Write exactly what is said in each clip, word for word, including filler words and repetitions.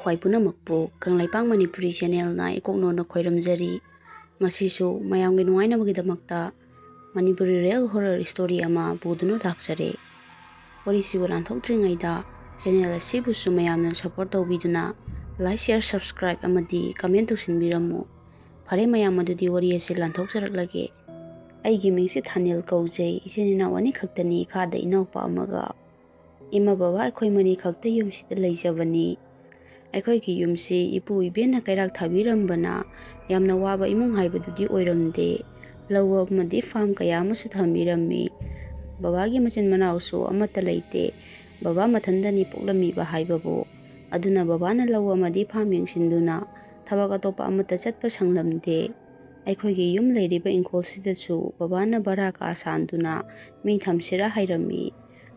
ꯈ꯭ꯋꯥꯏ ꯄꯨꯝꯅꯃꯛꯄꯨ ꯀꯪꯂꯩꯄꯥꯛ ꯃꯅꯤꯄꯨꯔꯤ ꯆꯦꯅꯦꯜꯅ ꯏꯀꯣꯛꯅꯣꯅ ꯈꯣꯏꯔꯝꯖꯔꯤ꯫ ꯉꯁꯤꯁꯨ ꯃꯌꯥꯝꯒꯤ ꯅꯨꯡꯉꯥꯏꯅꯕꯒꯤꯗꯃꯛꯇ ꯃꯅꯤꯄꯨꯔꯤ ꯔꯤꯌꯦꯜ ꯍꯣꯔꯔ ꯁ꯭ꯇꯣꯔꯤ ꯑꯃ ꯄꯨꯗꯨꯅ ꯂꯥꯛꯆꯔꯦ꯫ ꯋꯥꯔꯤꯁꯤꯕꯨ ꯂꯥꯟꯊꯣꯛꯇ꯭ꯔꯤꯉꯩꯗ ꯆꯦꯅꯦꯜ ꯑꯁꯤꯕꯨꯁꯨ ꯃꯌꯥꯝꯅ ꯁꯄꯣꯔꯠ ꯇꯧꯕꯤꯗꯨꯅ ꯂꯥꯏꯛ, ꯁꯤꯌꯔ, ꯁꯕꯁꯀ꯭ꯔꯥꯏꯕ ꯑꯃꯗꯤ ꯀꯃꯦꯟ ꯇꯧꯁꯤꯟꯕꯤꯔꯝꯃꯨ꯫ ꯐꯔꯦ ꯃꯌꯥꯝ, ꯑꯗꯨꯗꯤ ꯋꯥꯔꯤ ꯑꯁꯤ ꯂꯥꯟꯊꯣꯛꯆꯔꯛꯂꯒꯦ꯫ ꯑꯩꯒꯤ ꯃꯤꯡꯁꯤ ꯊꯥꯅꯦꯜ ꯀꯧꯖꯩ꯫ ꯏꯆꯤꯟ ꯏꯅꯥꯎ ꯑꯅꯤ ꯈꯛꯇꯅꯤ, ꯏꯈꯥꯗ ꯏꯅꯥꯎꯄꯥ ꯑꯃꯒ꯫ ꯏꯃꯥ ꯕꯕꯥ ꯑꯩꯈꯣꯏ ꯃꯔꯤ ꯈꯛꯇ ꯌꯨꯝꯁꯤꯗ ꯂꯩꯖꯕꯅꯤ꯫ ꯑꯩꯈꯣꯏꯒꯤ ꯌꯨꯝꯁꯤ ꯏꯄꯨ ꯏꯕꯦꯟꯅ ꯀꯩꯔꯥꯛ ꯊꯥꯕꯤꯔꯝꯕꯅ ꯌꯥꯝꯅ ꯋꯥꯕ ꯏꯃꯨꯡ ꯍꯥꯏꯕꯗꯨꯗꯤ ꯑꯣꯏꯔꯝꯗꯦ꯫ ꯂꯧ ꯑꯃꯗꯤ ꯐꯥꯝ ꯀꯌꯥ ꯑꯃꯁꯨ ꯊꯝꯕꯤꯔꯝꯃꯤ꯫ ꯕꯕꯥꯒꯤ ꯃꯆꯤꯟ ꯃꯅꯥꯎꯁꯨ ꯑꯃꯠꯇ ꯂꯩꯇꯦ꯫ ꯕꯕꯥ ꯃꯊꯟꯇꯅꯤ ꯄꯣꯛꯂꯝꯃꯤꯕ ꯍꯥꯏꯕꯕꯨ꯫ ꯑꯗꯨꯅ ꯕꯕꯥꯅ ꯂꯧ ꯑꯃꯗꯤ ꯐꯥꯝ ꯌꯦꯡꯁꯤꯟꯗꯨꯅ ꯊꯕꯛ ꯑꯇꯣꯞꯄ ꯑꯃꯠꯇ ꯆꯠꯄ ꯁꯪꯂꯝꯗꯦ꯫ ꯑꯩꯈꯣꯏꯒꯤ ꯌꯨꯝ ꯂꯩꯔꯤꯕ ꯏꯪꯈꯣꯜꯁꯤꯗꯁꯨ ꯕꯕꯥꯅ ꯚꯔꯥ ꯀꯥ ꯁꯥꯟꯗꯨꯅ ꯃꯤ ꯊꯝꯁꯤꯔꯥ ꯍꯥꯏꯔꯝꯃꯤ꯫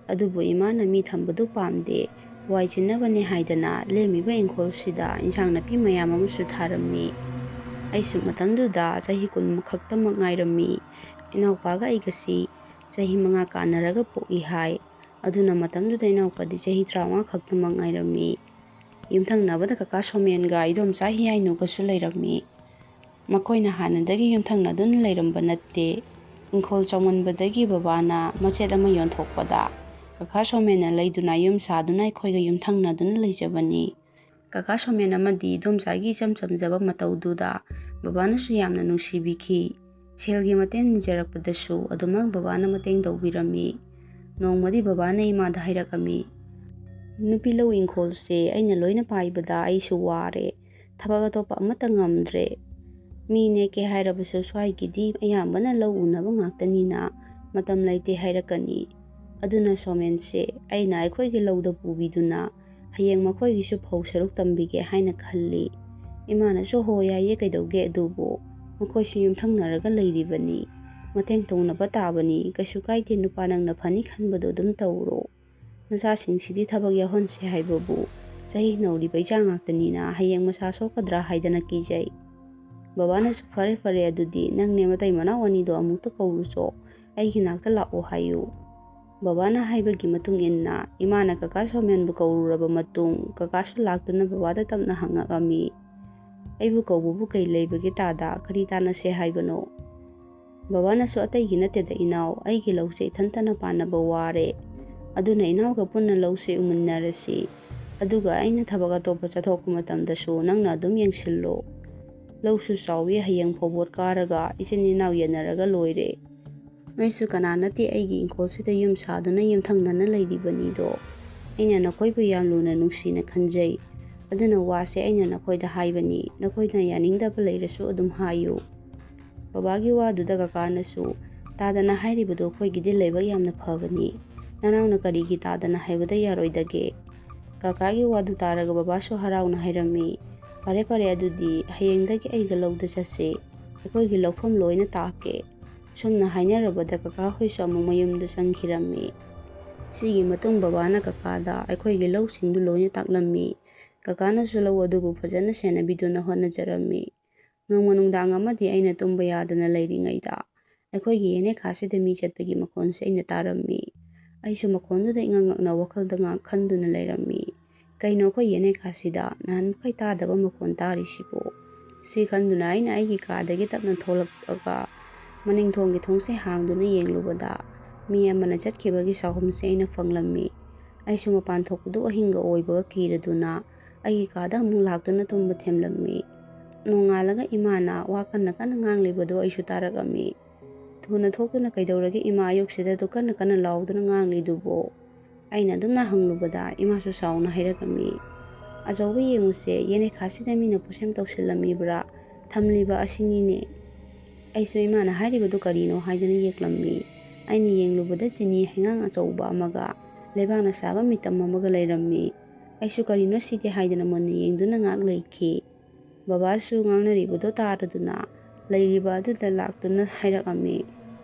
ꯑꯗꯨꯕꯨ ꯏꯃꯥꯅ ꯃꯤ ꯊꯝꯕꯗꯨ ꯄꯥꯝꯗꯦ, ꯋꯥꯏ ꯆꯤꯟꯅꯕꯅꯤ ꯍꯥꯏꯗꯅ ꯂꯦꯝꯃꯤꯕ ꯏꯪꯈꯣꯜꯁꯤꯗ ꯏꯟꯁꯥꯡ ꯅꯥꯄꯤ ꯃꯌꯥꯝ ꯑꯃꯁꯨ ꯊꯥꯔꯝꯃꯤ꯫ ꯑꯩꯁꯨ ꯃꯇꯝꯗꯨꯗ ꯆꯍꯤ ꯀꯨꯟ ꯈꯛꯇꯃꯛ ꯉꯥꯏꯔꯝꯃꯤ꯫ ꯏꯅꯥꯎꯄꯥꯒ ꯑꯩꯒꯁꯤ ꯆꯍꯤ ꯃꯉꯥ ꯀꯥꯟꯅꯔꯒ ꯄꯣꯛꯏ ꯍꯥꯏ꯫ ꯑꯗꯨꯅ ꯃꯇꯝꯗꯨꯗ ꯏꯅꯥꯎꯄꯥꯗꯤ ꯆꯍꯤ ꯇꯔꯥꯃꯉꯥ ꯈꯛꯇꯃꯛ ꯉꯥꯏꯔꯝꯃꯤ꯫ ꯌꯨꯝꯊꯪꯅꯕꯗ ꯀꯀꯥ ꯁꯣꯃꯦꯟꯒ ꯏꯗꯣꯝꯆꯥ ꯍꯤꯌꯥꯏꯅꯨꯒꯁꯨ ꯂꯩꯔꯝꯃꯤ꯫ ꯃꯈꯣꯏꯅ ꯍꯥꯟꯅꯗꯒꯤ ꯌꯨꯝꯊꯪꯅꯗꯨꯅ ꯂꯩꯔꯝꯕ ꯅꯠꯇꯦ꯫ ꯏꯪꯈꯣꯜ ꯆꯥꯎꯃꯟꯕꯗꯒꯤ ꯕꯕꯥꯅ ꯃꯆꯦꯠ ꯑꯃ ꯌꯣꯟꯊꯣꯛꯄꯗ ꯀꯀꯥ ꯁꯣꯃꯦꯟꯅ ꯂꯩꯗꯨꯅ ꯌꯨꯝ ꯁꯥꯗꯨꯅ ꯑꯩꯈꯣꯏꯒ ꯌꯨꯝꯊꯪꯅꯗꯨꯅ ꯂꯩꯖꯕꯅꯤ꯫ ꯀꯀꯥ ꯁꯣꯃꯦꯟ ꯑꯃꯗꯤ ꯏꯗꯣꯝꯆꯥꯒꯤ ꯏꯆꯝ ꯆꯝꯖꯕ ꯃꯇꯧꯗꯨꯗ ꯕꯕꯥꯅꯁꯨ ꯌꯥꯝꯅ ꯅꯨꯡꯁꯤꯕꯤꯈꯤ꯫ ꯁꯦꯜꯒꯤ ꯃꯇꯦꯡ ꯅꯤꯖꯔꯛꯄꯗꯁꯨ ꯑꯗꯨꯃꯛ ꯕꯕꯥꯅ ꯃꯇꯦꯡ ꯇꯧꯕꯤꯔꯝꯃꯤ꯫ ꯅꯣꯡꯃꯗꯤ ꯕꯕꯥꯅ ꯏꯃꯥꯗ ꯍꯥꯏꯔꯛꯑꯝꯃꯤ, "ꯅꯨꯄꯤ ꯂꯧ ꯏꯪꯈꯣꯜꯁꯦ ꯑꯩꯅ ꯂꯣꯏꯅ ꯄꯥꯏꯕꯗ ꯑꯩꯁꯨ ꯋꯥꯔꯦ꯫ ꯊꯕꯛ ꯑꯇꯣꯞꯄ ꯑꯃꯠꯇ ꯉꯝꯗ꯭ꯔꯦ꯫ ꯃꯤ ꯅꯦꯛꯀꯦ ꯍꯥꯏꯔꯕꯁꯨ ꯁ꯭ꯋꯥꯏꯒꯤꯗꯤ ꯑꯌꯥꯝꯕꯅ ꯂꯧ ꯎꯅꯕ ꯉꯥꯛꯇꯅꯤꯅ ꯃꯇꯝ ꯂꯩꯇꯦ ꯍꯥꯏꯔꯛꯀꯅꯤ꯫ ꯑꯗꯨꯅ ꯁꯣꯃꯦꯟꯁꯦ ꯑꯩꯅ ꯑꯩꯈꯣꯏꯒꯤ ꯂꯧꯗ ꯄꯨꯕꯤꯗꯨꯅ ꯍꯌꯦꯡ ꯃꯈꯣꯏꯒꯤꯁꯨ ꯐꯧ ꯁꯔꯨꯛ ꯇꯝꯕꯤꯒꯦ ꯍꯥꯏꯅ ꯈꯜꯂꯤ꯫" ꯏꯃꯥꯅꯁꯨ, "ꯍꯣ, ꯌꯥꯏꯌꯦ, ꯀꯩꯗꯧꯒꯦ ꯑꯗꯨꯕꯨ? ꯃꯈꯣꯏꯁꯨ ꯌꯨꯝꯊꯪꯅꯔꯒ ꯂꯩꯔꯤꯕꯅꯤ꯫ ꯃꯇꯦꯡ ꯇꯧꯅꯕ ꯇꯥꯕꯅꯤ꯫ ꯀꯩꯁꯨ ꯀꯥꯏꯗꯦ, ꯅꯨꯄꯥ ꯅꯪꯅ ꯐꯅꯤ ꯈꯟꯕꯗꯣ ꯑꯗꯨꯝ ꯇꯧꯔꯣ꯫ ꯅꯆꯥꯁꯤꯡꯁꯤꯗꯤ ꯊꯕꯛ ꯌꯥꯎꯍꯟꯁꯦ ꯍꯥꯏꯕꯕꯨ ꯆꯍꯤ ꯅꯧꯔꯤꯕ ꯏꯆꯥ ꯉꯥꯛꯇꯅꯤꯅ ꯍꯌꯦꯡ ꯃꯁꯥ ꯁꯣꯛꯀꯗ꯭ꯔꯥ ꯍꯥꯏꯗꯅ ꯀꯤꯖꯩ꯫" ꯕꯕꯥꯅꯁꯨ, "ꯐꯔꯦ, ꯐꯔꯦ, ꯑꯗꯨꯗꯤ ꯅꯪꯅꯦ ꯃꯇꯩ ꯃꯅꯥꯎ ꯑꯅꯤꯗꯣ ꯑꯃꯨꯛꯇ ꯀꯧꯔꯨꯆꯣ꯫ ꯑꯩꯒꯤ ꯅꯥꯛꯇ ꯂꯥꯛꯑꯣ ꯍꯥꯏꯌꯨ꯫" ꯕꯕꯥꯅ ꯍꯥꯏꯕꯒꯤ ꯃꯇꯨꯡ ꯏꯟꯅ ꯏꯃꯥꯅ ꯀꯀꯥ ꯁꯣꯃꯦꯟꯕꯨ ꯀꯧꯔꯨꯔꯕ ꯃꯇꯨꯡ, ꯀꯀꯥꯁꯨ ꯂꯥꯛꯇꯨꯅ ꯕꯕꯥꯗ ꯇꯞꯅ ꯍꯪꯉꯛꯑꯝꯃꯤ, "ꯑꯩꯕꯨ ꯀꯧꯕꯕꯨ ꯀꯩ ꯂꯩꯕꯒꯦ ꯇꯥꯗ? ꯀꯔꯤ ꯇꯥꯟꯅꯁꯦ ꯍꯥꯏꯕꯅꯣ?" ꯕꯕꯥꯅꯁꯨ, "ꯑꯇꯩꯒꯤ ꯅꯠꯇꯦꯗ ꯏꯅꯥꯎ, ꯑꯩꯒꯤ ꯂꯧꯁꯦ ꯏꯊꯟꯇꯅ ꯄꯥꯟꯅꯕ ꯋꯥꯔꯦ꯫ ꯑꯗꯨꯅ ꯏꯅꯥꯎꯒ ꯄꯨꯟꯅ ꯂꯧꯁꯦ ꯎꯃꯤꯟꯅꯔꯁꯤ꯫ ꯑꯗꯨꯒ ꯑꯩꯅ ꯊꯕꯛ ꯑꯇꯣꯞꯄ ꯆꯠꯊꯣꯛꯄ ꯃꯇꯝꯗꯁꯨ ꯅꯪꯅ ꯑꯗꯨꯝ ꯌꯦꯡꯁꯤꯜꯂꯣ꯫ ꯂꯧꯁꯨ ꯆꯥꯎꯋꯤ, ꯍꯌꯦꯡ ꯐꯧꯕꯣꯠ ꯀꯥꯔꯒ ꯏꯆꯤꯟ ꯏꯅꯥꯎ ꯌꯦꯟꯅꯔꯒ ꯂꯣꯏꯔꯦ꯫ ꯅꯣꯏꯁꯨ ꯀꯅꯥ ꯅꯠꯇꯦ ꯑꯩꯒꯤ ꯏꯪꯈꯣꯜꯁꯤꯗ ꯌꯨꯝ ꯁꯥꯗꯨꯅ ꯌꯨꯝꯊꯪꯅꯅ ꯂꯩꯔꯤꯕꯅꯤꯗꯣ꯫ ꯑꯩꯅ ꯅꯈꯣꯏꯕꯨ ꯌꯥꯝ ꯂꯨꯅ ꯅꯨꯡꯁꯤꯅ ꯈꯟꯖꯩ꯫ ꯑꯗꯨꯅ ꯋꯥꯁꯦ ꯑꯩꯅ ꯅꯈꯣꯏꯗ ꯍꯥꯏꯕꯅꯤ, ꯅꯈꯣꯏꯅ ꯌꯥꯅꯤꯡꯗꯕ ꯂꯩꯔꯁꯨ ꯑꯗꯨꯝ ꯍꯥꯏꯌꯨ꯫" ꯕꯕꯥꯒꯤ ꯋꯥꯗꯨꯗ ꯀꯀꯥꯅꯁꯨ, "ꯇꯥꯗꯅ ꯍꯥꯏꯔꯤꯕꯗꯣ ꯑꯩꯈꯣꯏꯒꯤꯗꯤ ꯂꯥꯏꯕꯛ ꯌꯥꯝꯅ ꯐꯕꯅꯤ꯫ ꯅꯅꯥꯎꯅ ꯀꯔꯤꯒꯤ ꯇꯥꯗꯅ ꯍꯥꯏꯕꯗ ꯌꯥꯔꯣꯏꯗꯒꯦ?" ꯀꯀꯥꯒꯤ ꯋꯥꯗꯨ ꯇꯥꯔꯒ ꯕꯕꯥꯁꯨ ꯍꯔꯥꯎꯅ ꯍꯥꯏꯔꯝꯃꯤ, "ꯐꯔꯦ ꯐꯔꯦ, ꯑꯗꯨꯗꯤ ꯍꯌꯦꯡꯗꯒꯤ ꯑꯩꯒ ꯂꯧꯗ ꯆꯠꯁꯦ꯫ ꯑꯩꯈꯣꯏꯒꯤ ꯂꯧꯐꯝ ꯂꯣꯏꯅ ꯇꯥꯛꯀꯦ꯫" ꯁꯨꯝꯅ ꯍꯥꯏꯅꯔꯕꯗ ꯀꯀꯥ ꯍꯣꯏꯁꯨ ꯑꯃꯨꯛ ꯃꯌꯨꯝꯗ ꯆꯪꯈꯤꯔꯝꯃꯤ꯫ ꯁꯤꯒꯤ ꯃꯇꯨꯡ ꯕꯕꯥꯅ ꯀꯀꯥꯗ ꯑꯩꯈꯣꯏꯒꯤ ꯂꯧꯁꯤꯡꯗꯨ ꯂꯣꯏꯅ ꯇꯥꯛꯂꯝꯃꯤ꯫ ꯀꯀꯥꯅꯁꯨ ꯂꯧ ꯑꯗꯨꯕꯨ ꯐꯖꯅ ꯁꯦꯟꯅꯕꯤꯗꯨꯅ ꯍꯣꯠꯅꯖꯔꯝꯃꯤ꯫ ꯅꯣꯡꯃ ꯅꯨꯡꯗꯥꯡ ꯑꯃꯗꯤ ꯑꯩꯅ ꯇꯨꯝꯕ ꯌꯥꯗꯅ ꯂꯩꯔꯤꯉꯩꯗ ꯑꯩꯈꯣꯏꯒꯤ ꯌꯦꯅꯦꯈꯥꯁꯤꯗ ꯃꯤ ꯆꯠꯄꯒꯤ ꯃꯈꯣꯟꯁꯦ ꯑꯩꯅ ꯇꯥꯔꯝꯃꯤ꯫ ꯑꯩꯁꯨ ꯃꯈꯣꯟꯗꯨꯗ ꯏꯉꯛ ꯉꯛꯅ ꯋꯥꯈꯜꯗ ꯉꯥꯏꯍꯥꯛ ꯈꯟꯗꯨꯅ ꯂꯩꯔꯝꯃꯤ꯫ "ꯀꯩꯅꯣ ꯑꯩꯈꯣꯏ ꯌꯦꯅꯦꯈꯥꯁꯤꯗ ꯅꯍꯥꯟ ꯃꯈꯩ ꯇꯥꯗꯕ ꯃꯈꯣꯟ ꯇꯥꯔꯤꯁꯤꯕꯣ?" ꯁꯤ ꯈꯟꯗꯨꯅ ꯑꯩꯅ ꯑꯩꯒꯤ ꯀꯥꯗꯒꯤ ꯇꯞꯅ ꯊꯣꯛꯂꯛꯑꯒ ꯃꯅꯤꯡ ꯊꯣꯡꯒꯤ ꯊꯣꯡꯁꯦ ꯍꯥꯡꯗꯨꯅ ꯌꯦꯡꯂꯨꯕꯗ ꯃꯤ ꯑꯃꯅ ꯆꯠꯈꯤꯕꯒꯤ ꯁꯥꯍꯨꯝꯁꯦ ꯑꯩꯅ ꯐꯪꯂꯝꯃꯤ꯫ ꯑꯩꯁꯨ ꯃꯄꯥꯟ ꯊꯣꯛꯄꯗꯨ ꯑꯍꯤꯡꯒ ꯑꯣꯏꯕꯒ ꯀꯤꯔꯗꯨꯅ ꯑꯩꯒꯤ ꯀꯥꯗ ꯑꯃꯨꯛ ꯂꯥꯛꯇꯨꯅ ꯇꯨꯝꯕ ꯊꯦꯝꯂꯝꯃꯤ꯫ ꯅꯣꯡꯉꯥꯜꯂꯒ ꯏꯃꯥꯅ ꯋꯥ ꯀꯟꯅ ꯀꯟꯅ ꯉꯥꯡꯂꯤꯕꯗꯨ ꯑꯩꯁꯨ ꯇꯥꯔꯛꯑꯝꯃꯤ꯫ "ꯊꯨꯅ ꯊꯣꯛꯇꯨꯅ ꯀꯩꯗꯧꯔꯒꯦ ꯏꯃꯥ, ꯑꯌꯨꯛꯁꯤꯗ ꯑꯗꯨ ꯀꯟꯅ ꯀꯟꯅ ꯂꯥꯎꯗꯨꯅ ꯉꯥꯡꯂꯤꯗꯨꯕꯣ?" ꯑꯩꯅ ꯑꯗꯨꯝꯅ ꯍꯪꯂꯨꯕꯗ ꯏꯃꯥꯁꯨ ꯁꯥꯎꯅ ꯍꯥꯏꯔꯛꯑꯝꯃꯤ, "ꯑꯆꯧꯕ ꯌꯦꯡꯉꯨꯁꯦ, ꯌꯦꯅꯦꯈꯥꯁꯤꯗ ꯃꯤꯅ ꯄꯣꯠꯁꯦꯝ ꯇꯧꯁꯤꯜꯂꯝꯃꯤꯕ꯭ꯔꯥ? ꯊꯝꯂꯤꯕ ꯑꯁꯤꯅꯤꯅꯦ꯫" ꯑꯩꯁꯨ ꯏꯃꯥꯅ ꯍꯥꯏꯔꯤꯕꯗꯨ ꯀꯔꯤꯅꯣ ꯍꯥꯏꯗꯨꯅ ꯌꯦꯡꯂꯝꯃꯤ꯫ ꯑꯩꯅ ꯌꯦꯡꯂꯨꯕꯗ ꯆꯤꯅꯤ ꯍꯩꯉꯥꯡ ꯑꯆꯧꯕ ꯑꯃꯒ ꯂꯩꯕꯥꯛꯅ ꯁꯥꯕ ꯃꯤꯇꯝ ꯑꯃꯒ ꯂꯩꯔꯝꯃꯤ꯫ ꯑꯩꯁꯨ "ꯀꯔꯤꯅꯣ ꯁꯤꯗꯤ?" ꯍꯥꯏꯗꯅ ꯃꯨꯟꯅ ꯌꯦꯡꯗꯨꯅ ꯉꯥꯛ ꯂꯩꯈꯤ꯫ ꯕꯕꯥꯁꯨ ꯉꯥꯡꯅꯔꯤꯕꯗꯣ ꯇꯥꯔꯗꯨꯅ ꯂꯩꯔꯤꯕ ꯑꯗꯨꯗ ꯂꯥꯛꯇꯨꯅ ꯍꯥꯏꯔꯛꯑꯝꯃꯤ,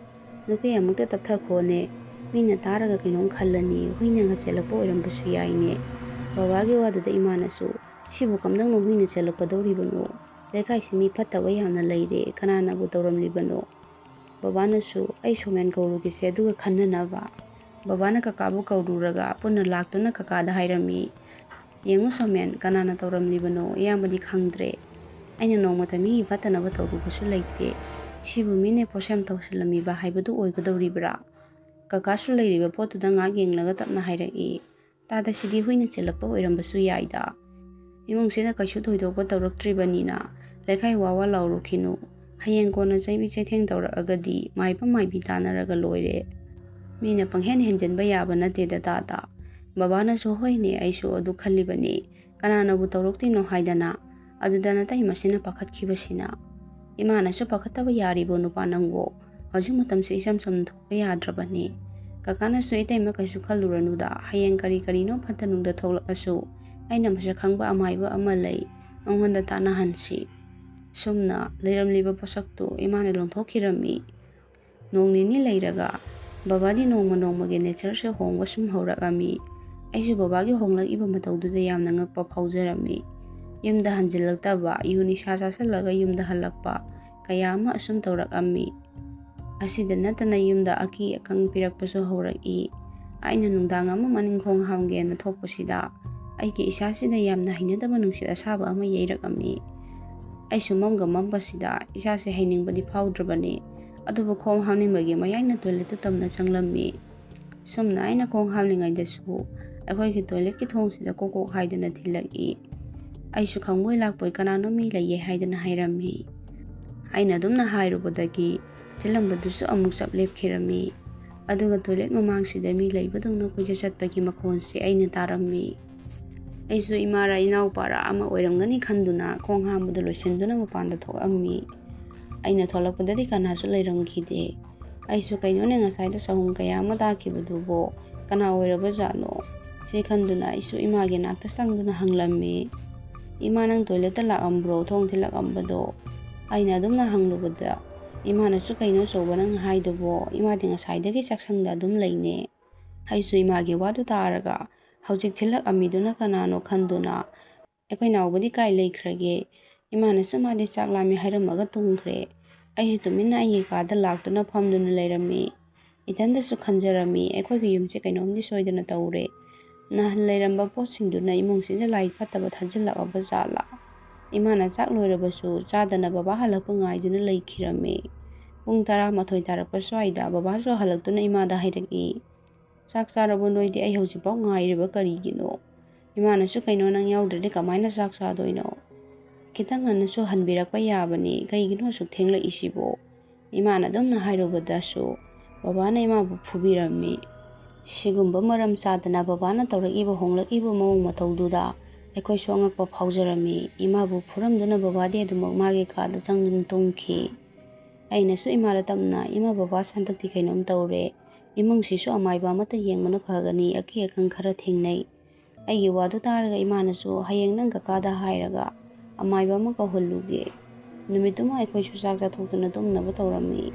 "ꯅꯨꯄꯤ, ꯑꯃꯨꯛꯇ ꯇꯞꯊꯈꯣꯅꯦ, ꯃꯤꯅ ꯇꯥꯔꯒ ꯀꯩꯅꯣꯝ ꯈꯜꯂꯅꯤ, ꯍꯨꯏꯅꯒ ꯆꯦꯜꯂꯛꯄ ꯑꯣꯏꯔꯝꯕꯁꯨ ꯌꯥꯏꯅꯦ꯫" ꯕꯕꯥꯒꯤ ꯋꯥꯗꯨꯗ ꯏꯃꯥꯅꯁꯨ, "ꯁꯤꯕꯨ ꯀꯝꯗꯧꯅ ꯍꯨꯏꯅ ꯆꯦꯜꯂꯛꯀꯗꯧꯔꯤꯕꯅꯣ? ꯂꯩꯀꯥꯏꯁꯤ ꯃꯤ ꯐꯠꯇꯕ ꯌꯥꯝꯅ ꯂꯩꯔꯦ, ꯀꯅꯥꯅꯕꯨ ꯇꯧꯔꯝꯂꯤꯕꯅꯣ?" ꯕꯕꯥꯅꯁꯨ, "ꯑꯩ ꯁꯣꯃꯦꯟ ꯀꯧꯔꯨꯒꯦꯁꯦ, ꯑꯗꯨꯒ ꯈꯟꯅꯅꯕ꯫" ꯕꯕꯥꯅ ꯀꯀꯥꯕꯨ ꯀꯧꯔꯨꯔꯒ ꯄꯨꯟꯅ ꯂꯥꯛꯇꯨꯅ ꯀꯀꯥꯗ ꯍꯥꯏꯔꯝꯃꯤ, "ꯌꯦꯡꯉꯨ ꯁꯣꯃꯦꯟ, ꯀꯅꯥꯅ ꯇꯧꯔꯝꯂꯤꯕꯅꯣ? ꯏꯌꯥꯝꯕꯗꯤ ꯈꯪꯗ꯭ꯔꯦ꯫ ꯑꯩꯅ ꯅꯣꯡꯃꯇ ꯃꯤꯒꯤ ꯐꯠꯇꯅꯕ ꯇꯧꯔꯨꯕꯁꯨ ꯂꯩꯇꯦ꯫ ꯁꯤꯕꯨ ꯃꯤꯅ ꯄꯣꯠꯁꯦꯝ ꯇꯧꯁꯤꯜꯂꯝꯃꯤꯕ ꯍꯥꯏꯕꯗꯨ ꯑꯣꯏꯒꯗꯧꯔꯤꯕ꯭ꯔꯥ?" ꯀꯀꯥꯁꯨ ꯂꯩꯔꯤꯕ ꯄꯣꯠꯇꯨꯗ ꯉꯥꯏꯍꯥꯛ ꯌꯦꯡꯂꯒ ꯇꯞꯅ ꯍꯥꯏꯔꯛꯏ, "ꯇꯥꯗ, ꯁꯤꯗꯤ ꯍꯨꯏꯅ ꯆꯤꯜꯂꯛꯄ ꯑꯣꯏꯔꯝꯕꯁꯨ ꯌꯥꯏꯗ꯫ ꯏꯃꯨꯡꯁꯤꯗ ꯀꯩꯁꯨ ꯊꯣꯏꯗꯣꯛꯄ ꯇꯧꯔꯛꯇ꯭ꯔꯤꯕꯅꯤꯅ ꯂꯩꯈꯥꯏ ꯋꯥ ꯋꯥ ꯂꯥꯎꯔꯨꯈꯤꯅꯨ꯫ ꯍꯌꯦꯡ ꯀꯣꯟꯅ ꯆꯩꯕꯤ ꯆꯩꯊꯦꯡ ꯇꯧꯔꯛꯑꯒꯗꯤ ꯃꯥꯏꯕ ꯃꯥꯏꯕꯤ ꯇꯥꯟꯅꯔꯒ ꯂꯣꯏꯔꯦ꯫ ꯃꯤꯅ ꯄꯪꯍꯦꯟ ꯍꯦꯟꯖꯤꯟꯕ ꯌꯥꯕ ꯅꯠꯇꯦꯗ ꯇꯥꯗ꯫" ꯕꯕꯥꯅꯁꯨ, "ꯍꯣꯏꯅꯦ, ꯑꯩꯁꯨ ꯑꯗꯨ ꯈꯜꯂꯤꯕꯅꯤ꯫ ꯀꯅꯥꯅꯕꯨ ꯇꯧꯔꯛꯇꯣꯏꯅꯣ ꯍꯥꯏꯗꯅ?" ꯑꯗꯨꯗ ꯅꯇꯩꯃꯁꯤꯅ ꯄꯥꯈꯠꯈꯤꯕꯁꯤꯅ, "ꯏꯃꯥꯅꯁꯨ ꯄꯥꯈꯠꯇꯕ ꯌꯥꯔꯤꯕꯣ ꯅꯨꯄꯥ ꯅꯪꯕꯨ? ꯍꯧꯖꯤꯛ ꯃꯇꯝꯁꯤ ꯏꯆꯝ ꯆꯝꯅ ꯊꯣꯛꯄ ꯌꯥꯗ꯭ꯔꯕꯅꯤ꯫ ꯀꯀꯥꯅꯁꯨ ꯏꯇꯩꯃ ꯀꯩꯁꯨ ꯈꯜꯂꯨꯔꯅꯨꯗ, ꯍꯌꯦꯡ ꯀꯔꯤ ꯀꯔꯤꯅꯣ ꯐꯠꯇ ꯅꯨꯡꯗ ꯊꯣꯛꯂꯛꯑꯁꯨ ꯑꯩꯅ ꯃꯁꯛ ꯈꯪꯕ ꯑꯃꯥꯏꯕ ꯑꯃ ꯂꯩ, ꯃꯉꯣꯟꯗ ꯇꯥꯟꯅꯍꯟꯁꯤ꯫" ꯁꯨꯝꯅ ꯂꯩꯔꯝꯂꯤꯕ ꯄꯣꯠꯁꯛꯇꯨ ꯏꯃꯥꯅ ꯂꯪꯊꯣꯛꯈꯤꯔꯝꯃꯤ꯫ ꯅꯣꯡ ꯅꯤꯅꯤ ꯂꯩꯔꯒ, ꯕꯕꯥꯗꯤ ꯅꯣꯡꯃ ꯅꯣꯡꯃꯒꯤ ꯅꯦꯆꯔꯁꯦ ꯍꯣꯡꯕ ꯁꯨꯝ ꯍꯧꯔꯛꯑꯝꯃꯤ꯫ ꯑꯩꯁꯨ ꯕꯕꯥꯒꯤ ꯍꯣꯡꯂꯛꯏꯕ ꯃꯇꯧꯗꯨꯗ ꯌꯥꯝꯅ ꯉꯛꯄ ꯐꯥꯎꯖꯔꯝꯃꯤ꯫ ꯌꯨꯝꯗ ꯍꯟꯖꯤꯜꯂꯛꯇꯕ, ꯌꯨ ꯅꯤꯁꯥ ꯆꯥꯁꯤꯜꯂꯒ ꯌꯨꯝꯗ ꯍꯜꯂꯛꯄ ꯀꯌꯥ ꯑꯃ ꯑꯁꯨꯝ ꯇꯧꯔꯛꯑꯝꯃꯤ꯫ ꯑꯁꯤꯗ ꯅꯠꯇꯅ ꯌꯨꯝꯗ ꯑꯀꯤ ꯑꯈꯪ ꯄꯤꯔꯛꯄꯁꯨ ꯍꯧꯔꯛꯏ꯫ ꯑꯩꯅ ꯅꯨꯡꯗꯥꯡ ꯑꯃ ꯃꯅꯤꯡ ꯈꯣꯡ ꯍꯥꯝꯒꯦꯅ ꯊꯣꯛꯄꯁꯤꯗ, ꯑꯩꯒꯤ ꯏꯁꯥꯁꯤꯗ ꯌꯥꯝꯅ ꯍꯩꯅꯗꯕ ꯅꯨꯡꯁꯤꯠ ꯑꯁꯥꯕ ꯑꯃ ꯌꯩꯔꯛꯑꯝꯃꯤ꯫ ꯑꯩꯁꯨ ꯃꯝꯒ ꯃꯝꯕꯁꯤꯗ ꯏꯁꯥꯁꯦ ꯍꯩꯅꯤꯡꯕꯗꯤ ꯐꯥꯎꯗ꯭ꯔꯕꯅꯤ, ꯑꯗꯨꯕꯨ ꯈꯣꯡ ꯍꯥꯝꯅꯤꯡꯕꯒꯤ ꯃꯌꯥꯏꯅ ꯇꯣꯏꯂꯦꯠꯇꯨ ꯇꯝꯅ ꯆꯪꯂꯝꯃꯤ꯫ ꯁꯨꯝꯅ ꯑꯩꯅ ꯈꯣꯡ ꯍꯥꯝꯂꯤꯉꯩꯗꯁꯨ ꯑꯩꯈꯣꯏꯒꯤ ꯇꯣꯏꯂꯦꯠꯀꯤ ꯊꯣꯡꯁꯤꯗ ꯀꯣꯛ ꯀꯣꯛ ꯍꯥꯏꯗꯅ ꯊꯤꯜꯂꯛꯏ꯫ ꯑꯩꯁꯨ ꯈꯪꯕꯣꯏ ꯂꯥꯛꯄꯣꯏ ꯀꯅꯥꯅꯣ ꯃꯤ ꯂꯩꯌꯦ ꯍꯥꯏꯗꯅ ꯍꯥꯏꯔꯝꯃꯤ꯫ ꯑꯩꯅ ꯑꯗꯨꯝꯅ ꯍꯥꯏꯔꯨꯕꯗꯒꯤ ꯊꯤꯜꯂꯝꯕꯗꯨꯁꯨ ꯑꯃꯨꯛ ꯆꯞ ꯂꯦꯞꯈꯤꯔꯝꯃꯤ꯫ ꯑꯗꯨꯒ ꯇꯣꯏꯂꯦꯠ ꯃꯃꯥꯡꯁꯤꯗ ꯃꯤ ꯂꯩꯕꯗꯧꯅ ꯀꯣꯏꯆꯠ ꯆꯠꯄꯒꯤ ꯃꯈꯣꯟꯁꯤ ꯑꯩꯅ ꯇꯥꯔꯝꯃꯤ꯫ ꯑꯩꯁꯨ ꯏꯃꯥꯔꯥ ꯏꯅꯥꯎꯄꯥꯔꯥ ꯑꯃ ꯑꯣꯏꯔꯝꯒꯅꯤ ꯈꯟꯗꯨꯅ ꯈꯣꯡ ꯍꯥꯝꯕꯗꯨ ꯂꯣꯏꯁꯤꯟꯗꯨꯅ ꯃꯄꯥꯟꯗ ꯊꯣꯛꯑꯝꯃꯤ꯫ ꯑꯩꯅ ꯊꯣꯛꯂꯛꯄꯗꯗꯤ ꯀꯅꯥꯁꯨ ꯂꯩꯔꯝꯈꯤꯗꯦ꯫ ꯑꯩꯁꯨ ꯀꯩꯅꯣꯅꯦ ꯉꯁꯥꯏꯗ ꯆꯍꯨꯝ ꯀꯌꯥ ꯑꯃ ꯇꯥꯈꯤꯕꯗꯨꯕꯣ ꯀꯅꯥ ꯑꯣꯏꯔꯕꯖꯥꯠꯅꯣ ꯁꯤ ꯈꯟꯗꯨꯅ ꯑꯩꯁꯨ ꯏꯃꯥꯒꯤ ꯅꯥꯛꯇ ꯆꯪꯗꯨꯅ ꯍꯪꯂꯝꯃꯤ, "ꯏꯃꯥ, ꯅꯪ ꯇꯣꯏꯂꯦꯠꯇ ꯂꯥꯛꯑꯝꯕ꯭ꯔꯣ ꯊꯣꯡ ꯊꯤꯜꯂꯛꯑꯝꯕꯗꯣ?" ꯑꯩꯅ ꯑꯗꯨꯝꯅ ꯍꯪꯂꯨꯕꯗ ꯏꯃꯥꯅꯁꯨ, "ꯀꯩꯅꯣ ꯑꯆꯧꯕ ꯅꯪ ꯍꯥꯏꯗꯨꯕꯣ? ꯏꯃꯥꯗꯤ ꯉꯁꯥꯏꯗꯒꯤ ꯆꯥꯛꯁꯪꯗ ꯑꯗꯨꯝ ꯂꯩꯅꯦ꯫" ꯑꯩꯁꯨ ꯏꯃꯥꯒꯤ ꯋꯥꯗꯨ ꯇꯥꯔꯒ ꯍꯧꯖꯤꯛ ꯊꯤꯜꯂꯛꯑꯝꯃꯤꯗꯨꯅ ꯀꯅꯥꯅꯣ ꯈꯟꯗꯨꯅ ꯑꯩꯈꯣꯏ ꯅꯥꯎꯕꯗꯤ ꯀꯥꯏ ꯂꯩꯈ꯭ꯔꯒꯦ? ꯏꯃꯥꯅꯁꯨ ꯃꯥꯗꯤ ꯆꯥꯛ ꯂꯥꯝꯃꯦ ꯍꯥꯏꯔꯝꯃꯒ ꯇꯨꯝꯈ꯭ꯔꯦ꯫ ꯑꯩꯁꯨ ꯇꯨꯃꯤꯟꯅ ꯑꯩꯒꯤ ꯀꯥꯗ ꯂꯥꯛꯇꯨꯅ ꯐꯝꯗꯨꯅ ꯂꯩꯔꯝꯃꯤ꯫ ꯏꯊꯟꯗꯁꯨ ꯈꯟꯖꯔꯝꯃꯤ, ꯑꯩꯈꯣꯏꯒꯤ ꯌꯨꯝꯁꯦ ꯀꯩꯅꯣꯝꯗꯤ ꯁꯣꯏꯗꯅ ꯇꯧꯔꯦ꯫ ꯅꯍꯥꯟ ꯂꯩꯔꯝꯕ ꯄꯣꯠꯁꯤꯡꯗꯨꯅ ꯏꯃꯨꯡꯁꯤꯗ ꯂꯥꯏ ꯐꯠꯇꯕ ꯊꯥꯖꯤꯜꯂꯛꯑꯕ ꯖꯥꯠꯂꯥ? ꯏꯃꯥꯅ ꯆꯥꯛ ꯂꯣꯏꯔꯕꯁꯨ ꯆꯥꯗꯅ ꯕꯕꯥ ꯍꯜꯂꯛꯄ ꯉꯥꯏꯗꯨꯅ ꯂꯩꯈꯤꯔꯝꯃꯤ꯫ ꯄꯨꯡ ꯇꯔꯥꯃꯥꯊꯣꯏ ꯇꯥꯔꯛꯄ ꯁ꯭ꯋꯥꯏꯗ ꯕꯕꯥꯁꯨ ꯍꯜꯂꯛꯇꯨꯅ ꯏꯃꯥꯗ ꯍꯥꯏꯔꯛꯏ, "ꯆꯥꯛ ꯆꯥꯔꯕꯣ ꯅꯣꯏꯗꯤ? ꯑꯩ ꯍꯧꯖꯤꯛꯐꯥꯎ ꯉꯥꯏꯔꯤꯕ ꯀꯔꯤꯒꯤꯅꯣ?" ꯏꯃꯥꯅꯁꯨ, "ꯀꯩꯅꯣ, ꯅꯪ ꯌꯥꯎꯗ꯭ꯔꯗꯤ ꯀꯃꯥꯏꯅ ꯆꯥꯛ ꯆꯥꯗꯣꯏꯅꯣ? ꯈꯤꯇꯪ ꯉꯟꯅꯁꯨ ꯍꯟꯕꯤꯔꯛꯄ ꯌꯥꯕꯅꯤ, ꯀꯩꯒꯤꯅꯣ ꯑꯁꯨꯛ ꯊꯦꯡꯂꯛꯏꯁꯤꯕꯣ?" ꯏꯃꯥꯅ ꯑꯗꯨꯝꯅ ꯍꯥꯏꯔꯨꯕꯗꯁꯨ ꯕꯕꯥꯅ ꯏꯃꯥꯕꯨ ꯐꯨꯕꯤꯔꯝꯃꯤ꯫ ꯁꯤꯒꯨꯝꯕ ꯃꯔꯝ ꯆꯥꯗꯅ ꯕꯕꯥꯅ ꯇꯧꯔꯛꯏꯕ ꯍꯣꯡꯂꯛꯏꯕ ꯃꯑꯣꯡ ꯃꯇꯧꯗꯨꯗ ꯑꯩꯈꯣꯏꯁꯨ ꯑꯉꯛꯄ ꯐꯥꯎꯖꯔꯝꯃꯤ꯫ ꯏꯃꯥꯕꯨ ꯐꯨꯔꯝꯗꯨꯅ ꯕꯕꯥꯗꯤ ꯑꯗꯨꯃꯛ ꯃꯥꯒꯤ ꯀꯥꯗ ꯆꯪꯗꯨꯅ ꯇꯨꯝꯈꯤ꯫ ꯑꯩꯅꯁꯨ ꯏꯃꯥꯗ ꯇꯞꯅ, "ꯏꯃꯥ, ꯕꯕꯥꯁꯦ ꯍꯟꯗꯛꯇꯤ ꯀꯩꯅꯣꯝ ꯇꯧꯔꯦ꯫ ꯏꯃꯨꯡꯁꯤꯁꯨ ꯑꯃꯥꯏꯕ ꯑꯃꯠꯇ ꯌꯦꯡꯕꯅ ꯐꯒꯅꯤ, ꯑꯀꯤ ꯑꯈꯪ ꯈꯔ ꯊꯦꯡꯅꯩ꯫ ꯑꯩꯒꯤ ꯋꯥꯗꯨ ꯇꯥꯔꯒ ꯏꯃꯥꯅꯁꯨ, 'ꯍꯌꯦꯡ ꯅꯪ ꯀꯀꯥꯗ ꯍꯥꯏꯔꯒ ꯑꯃꯥꯏꯕ ꯑꯃ ꯀꯧꯍꯜꯂꯨꯒꯦ.' ꯅꯨꯃꯤꯠꯇꯨꯃ ꯑꯩꯈꯣꯏꯁꯨ ꯆꯥꯛ ꯆꯥꯊꯣꯛꯇꯨꯅ ꯇꯨꯝꯅꯕ ꯇꯧꯔꯝꯃꯤ꯫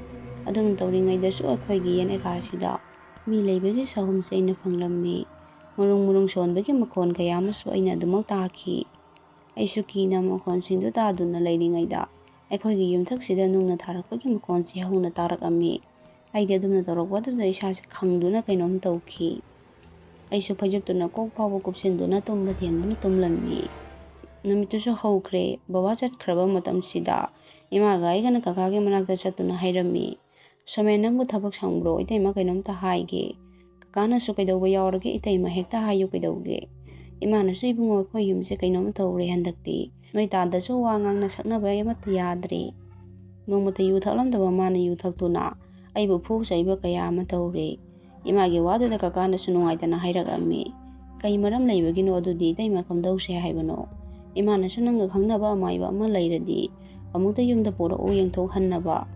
ꯑꯗꯨꯝ ꯇꯧꯔꯤꯉꯩꯗꯁꯨ ꯑꯩꯈꯣꯏꯒꯤ ꯌꯦꯅꯈꯥꯁꯤꯗ ꯃꯤ ꯂꯩꯕꯒꯤ ꯁꯥꯍꯨꯝꯁꯦ ꯑꯩꯅ ꯐꯪꯂꯝꯃꯤ꯫ ꯃꯔꯨꯡ ꯃꯔꯨꯡ ꯁꯣꯟꯕꯒꯤ ꯃꯈꯣꯟ ꯀꯌꯥ ꯑꯃꯁꯨ ꯑꯩꯅ ꯑꯗꯨꯃꯛ ꯇꯥꯈꯤ꯫ ꯑꯩꯁꯨ ꯀꯤꯅ ꯃꯈꯣꯟꯁꯤꯡꯗꯨ ꯇꯥꯗꯨꯅ ꯂꯩꯔꯤꯉꯩꯗ ꯑꯩꯈꯣꯏꯒꯤ ꯌꯨꯝꯊꯛꯁꯤꯗ ꯅꯨꯡꯅ ꯊꯥꯔꯛꯄꯒꯤ ꯃꯈꯣꯟꯁꯤ ꯍꯧꯅ ꯇꯥꯔꯛꯑꯝꯃꯤ꯫ ꯑꯩꯗꯤ ꯑꯗꯨꯝꯅ ꯇꯧꯔꯛꯄꯗꯨꯗ ꯏꯁꯥꯁꯦ ꯈꯪꯗꯨꯅ ꯀꯩꯅꯣꯝ ꯇꯧꯈꯤ꯫ ꯑꯩꯁꯨ ꯐꯩꯖꯨꯞꯇꯨꯅ ꯀꯣꯛ ꯐꯥꯎꯕ ꯀꯨꯞꯁꯤꯟꯗꯨꯅ ꯇꯨꯝꯕ ꯊꯦꯝꯗꯨꯅ ꯇꯨꯝꯂꯝꯃꯤ꯫ ꯅꯨꯃꯤꯠꯇꯨꯁꯨ ꯍꯧꯈ꯭ꯔꯦ꯫ ꯕꯕꯥ ꯆꯠꯈ꯭ꯔꯕ ꯃꯇꯝꯁꯤꯗ ꯏꯃꯥꯒ ꯑꯩꯒꯅ ꯀꯀꯥꯒꯤ ꯃꯅꯥꯛꯇ ꯆꯠꯇꯨꯅ ꯍꯥꯏꯔꯝꯃꯤ, "ꯁꯣꯃꯦꯟ, ꯅꯪꯕꯨ ꯊꯕꯛ ꯁꯪꯕ꯭ꯔꯣ? ꯏꯇꯩꯃ ꯀꯩꯅꯣꯝꯇ ꯍꯥꯏꯒꯦ꯫" ꯀꯀꯥꯅꯁꯨ, "ꯀꯩꯗꯧꯕ ꯌꯥꯎꯔꯒꯦ ꯏꯇꯩꯃ? ꯍꯦꯛꯇ ꯍꯥꯏꯌꯨ, ꯀꯩꯗꯧꯒꯦ?" ꯏꯃꯥꯅꯁꯨ, "ꯏꯕꯨꯡꯉꯣ, ꯑꯩꯈꯣꯏ ꯌꯨꯝꯁꯦ ꯀꯩꯅꯣꯝ ꯇꯧꯔꯦ ꯍꯟꯗꯛꯇꯤ꯫ ꯅꯣꯏ ꯇꯥꯗꯁꯨ ꯋꯥ ꯉꯥꯡꯅ ꯁꯛꯅꯕ ꯑꯃꯠꯇ ꯌꯥꯗ꯭ꯔꯦ꯫ ꯅꯣꯡꯃꯇ ꯌꯨ ꯊꯛꯂꯝꯗꯕ ꯃꯥꯅ ꯌꯨ ꯊꯛꯇꯨꯅ ꯑꯩꯕꯨ ꯐꯨ ꯆꯩꯕ ꯀꯌꯥ ꯑꯃ ꯇꯧꯔꯦ꯫" ꯏꯃꯥꯒꯤ ꯋꯥꯗꯨꯗ ꯀꯀꯥꯅꯁꯨ ꯅꯨꯡꯉꯥꯏꯇꯅ ꯍꯥꯏꯔꯛꯑꯝꯃꯤ, "ꯀꯩ ꯃꯔꯝ ꯂꯩꯕꯒꯤꯅꯣ ꯑꯗꯨꯗꯤ ꯏꯇꯩꯃ, ꯀꯝꯗꯧꯁꯦ ꯍꯥꯏꯕꯅꯣ?" ꯏꯃꯥꯅꯁꯨ, "ꯅꯪꯒ ꯈꯪꯅꯕ ꯑꯃꯥꯏꯕ ꯑꯃ ꯂꯩꯔꯗꯤ ꯑꯃꯨꯛꯇ ꯌꯨꯝꯗ ꯄꯨꯔꯛꯎ, ꯌꯦꯡꯊꯣꯛꯍꯟꯅꯕ꯫